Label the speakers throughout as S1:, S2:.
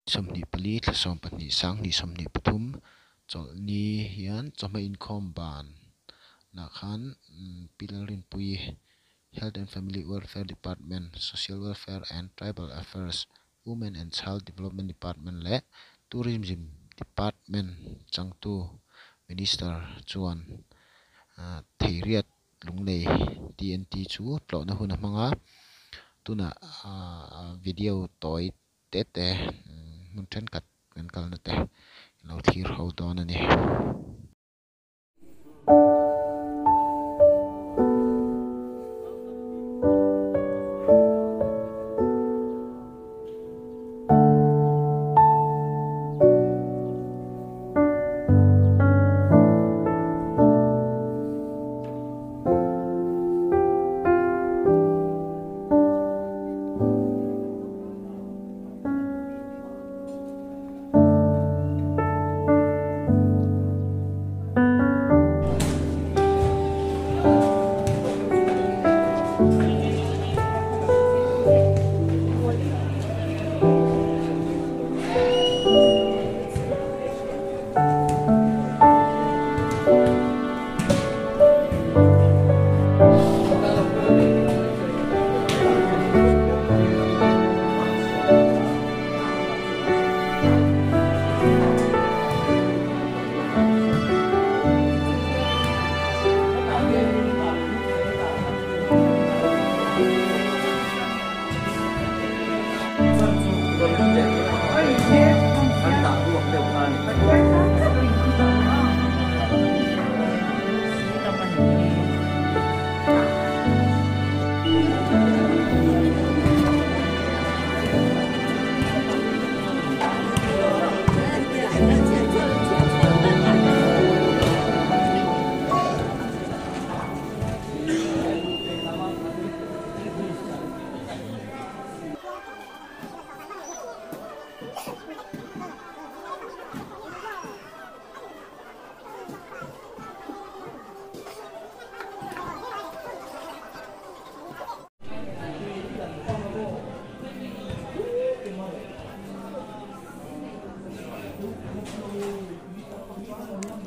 S1: 24 thla 12 sanghnih 23 chawlhni hian chawhma inkhawm ban lah khan Pi Lalrinpuii Health and Family Welfare Department Social Welfare and Tribal Affairs Women and Child Development Department leh Tourism Department changtu Minister chuan Theiriat Lunglei TNT chu tlawhna hun a hmang a, tunah video tawi te te hmun thenkhat kan kalna te lo thlir ho dawn a ni.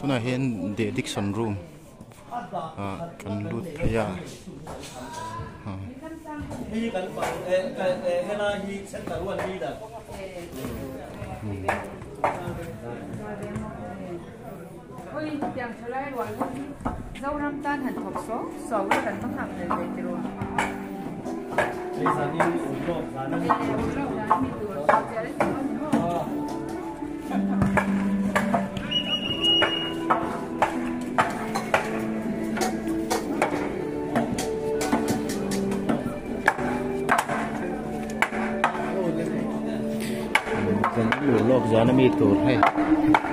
S1: Tunah hian the addiction room ah kan lut phei a. Lawk zan ami tur hei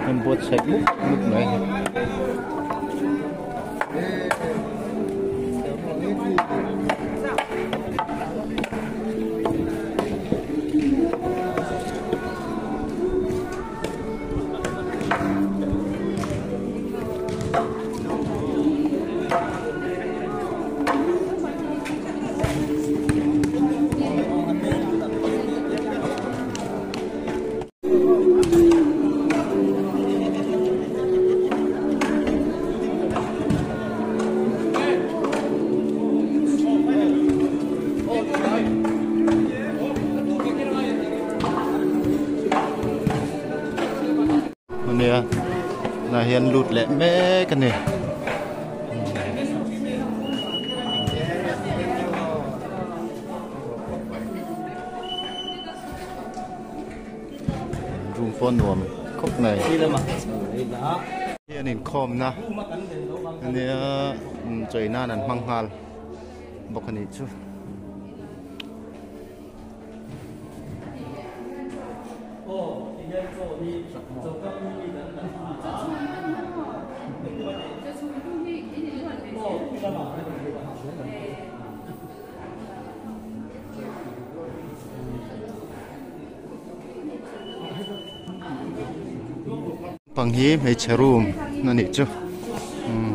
S1: an buatsaih mup mup mai. Nia tunah hian lut leh mek a ni. Room pawh nuam khawp mai. Hei an inkhawmna ania chawi nan an hmang nghal bawk a nih chu. Pang hi hmeichhe room a nih chu umm.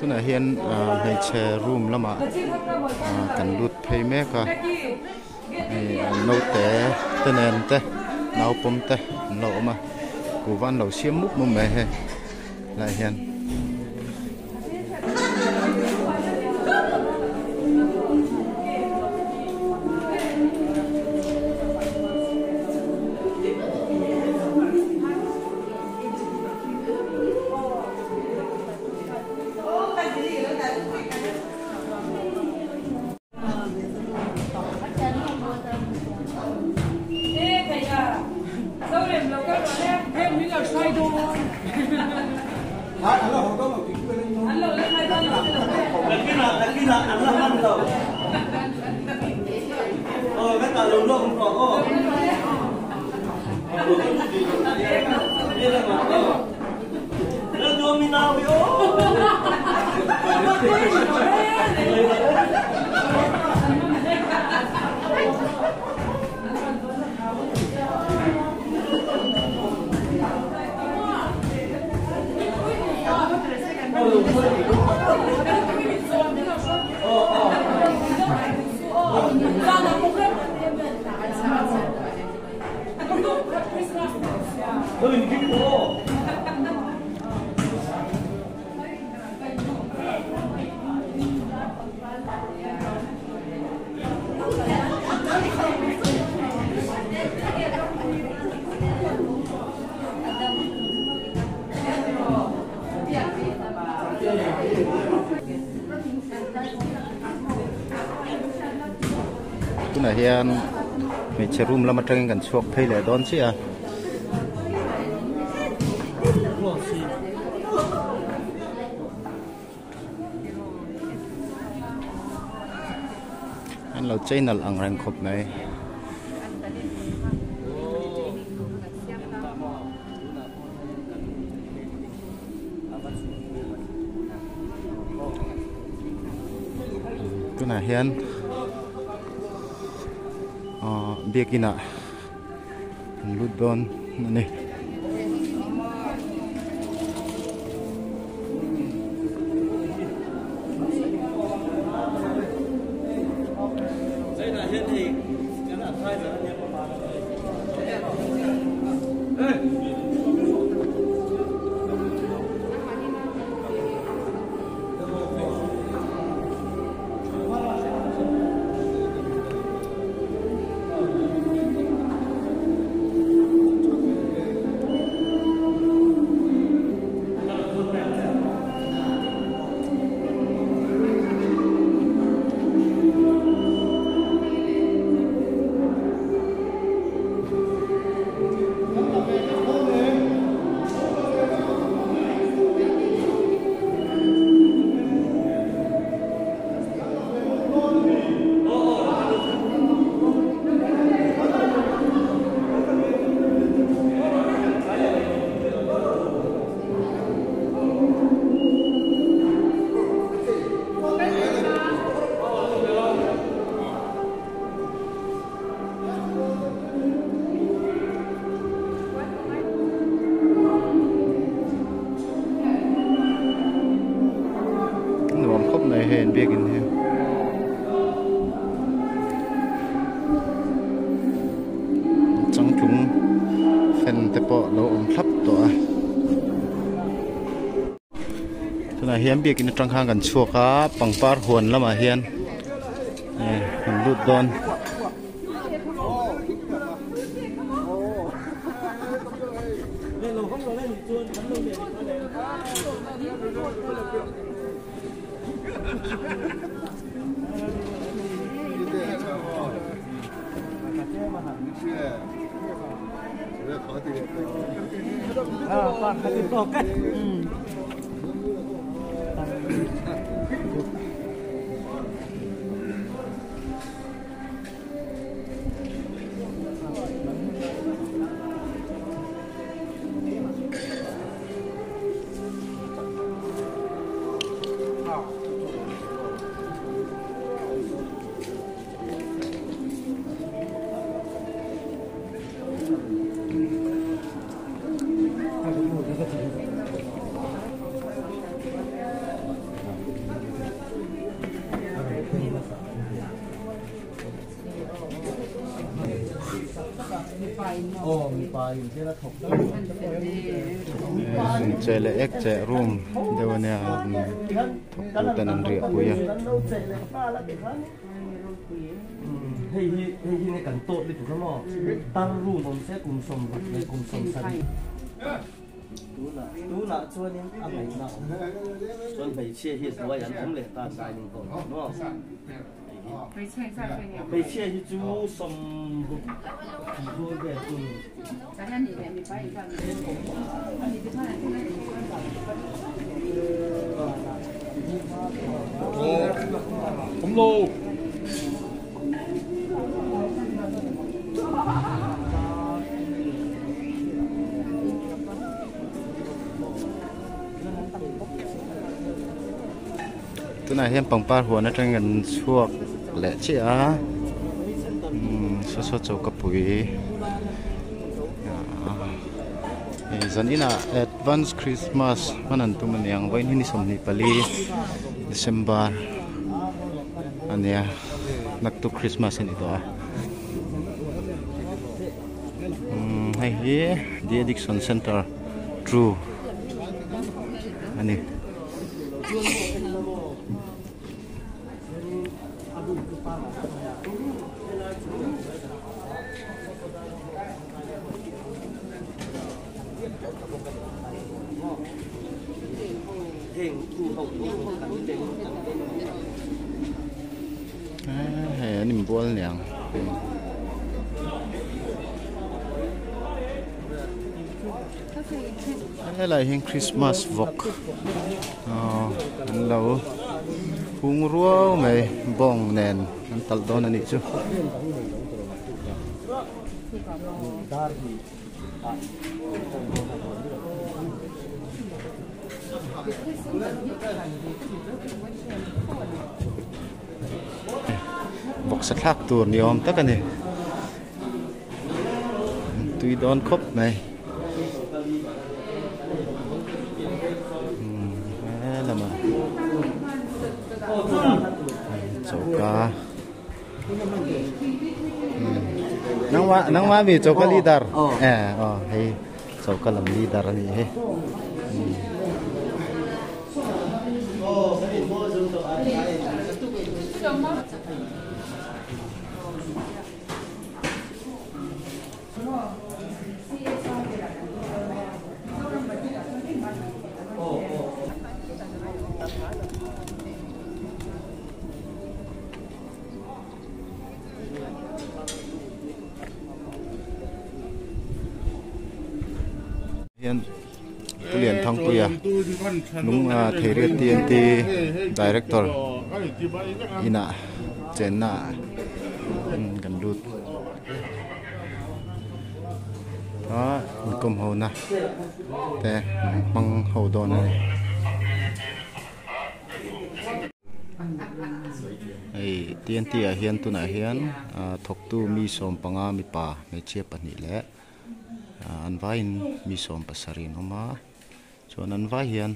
S1: Tunah hian hmeichhe room lamah kan lut phei mek a hei naute te nen te naupawm te an lo awm a kuhva an lo siam mup mup mai hei helaiah hian. Tunah hian hmeichhe room lam atangin kan chhuak phei leh dawn chiah a. An lo chei nalh ang reng khawp mai. Tunah hian ahh biakin ah an lut dawn a ni. Nuam khawp mai hei an biakin hi. Changtlung fan te pawh lo awm thlap tawh a. Tunah hian biakin atang khan kan chhuak a pangpar huan lamah hian kan lut dawn. Cheh leh ek cheh room deuh a nia thawktu ten an riah pui a. Tunah hian pangpar huan atangin kan chhuak leh chiah a saw saw choka pui hei zan inah advance christmas hman an tum aniang vawiin hi ni 24 december ania naktuk christmas a ni tawh a hei hi the addiction center true ani. Hei an inbual niang. Helai hian Christmas vawk an lo hung ruau mai bawng nen an talh dawn a nih chu. Vawksa thlak tur ni awm tak a ni. Tui dawn khawp mai. Helamah choka nangmah nangmah mi choka leader eh aw hei choka lam leader a nih hi. Hian Pu Lianthangpuia lung ah Theiriat TNT Director inah chenna kan lut a inkawm ho na te an hmang ho dawn a ni. Hei TNT ah hian tunah hian thawktu mi 15 mipa hmeichhia pahnih leh an vaiin mi 17 an awm a chuan an vai hian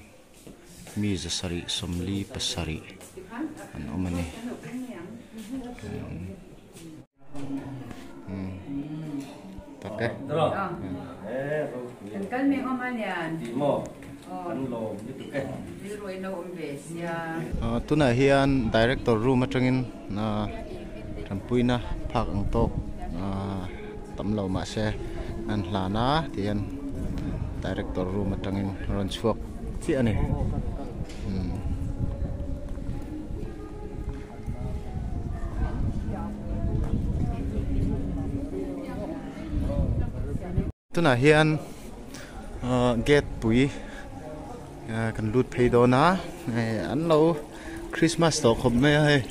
S1: mi 747 an awm a ni. Tak e. Tunah hian director room atangin tanpuina phak ang tawk tam lo mahse an hlan a tihian director room atangin rawn chhuak chiah a ni. Tunah hian gate pui kan lut phei dawn a hei an lo Christmas tawh khawp mai a hei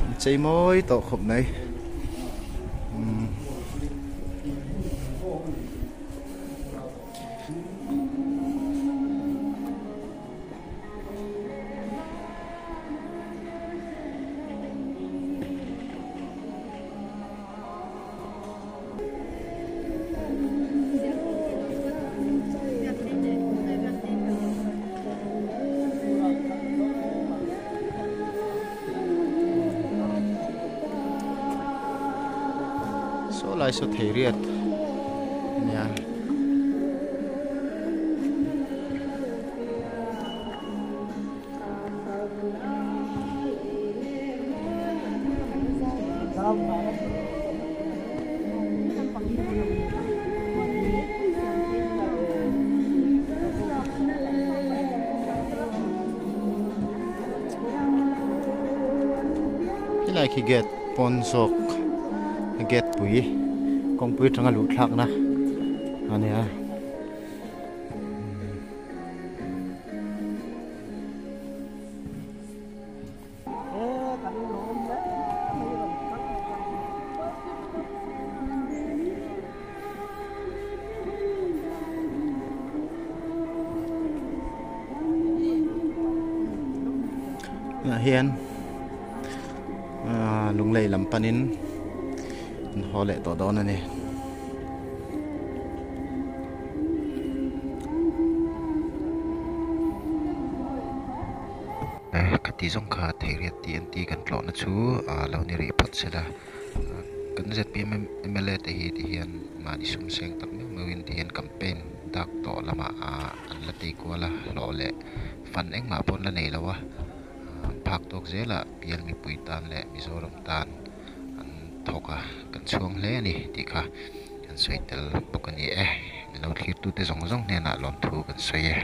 S1: an chei mawi tawh khawp mai. Saw lai saw thei riat. Nia. Helai khi gate pawn zawk gate pui kawngpui atanga luh thlakna a nia. Tunah hian aaa lunglei lam panin an haw leh tawh dawn a ni. Ka tih zawng kha Theiriat TNT kan tlawhna chu aa lo ni rih phawt sela kan zpm mla te hi ti hian mahni sum seng tak meuh meuhin ti hian campaign dak tawh lamah aa an la tei kual a hlawh leh fund engmah pawh an la nei lo a an phak tawk zelah bial mipui tan leh Mizoram tan an thawk a kan chhuang hle a ni tih kha kan sawi tel bawk a ni e. Min lo thlirtute zawng zawng hnenah lawmthu kan sawi e.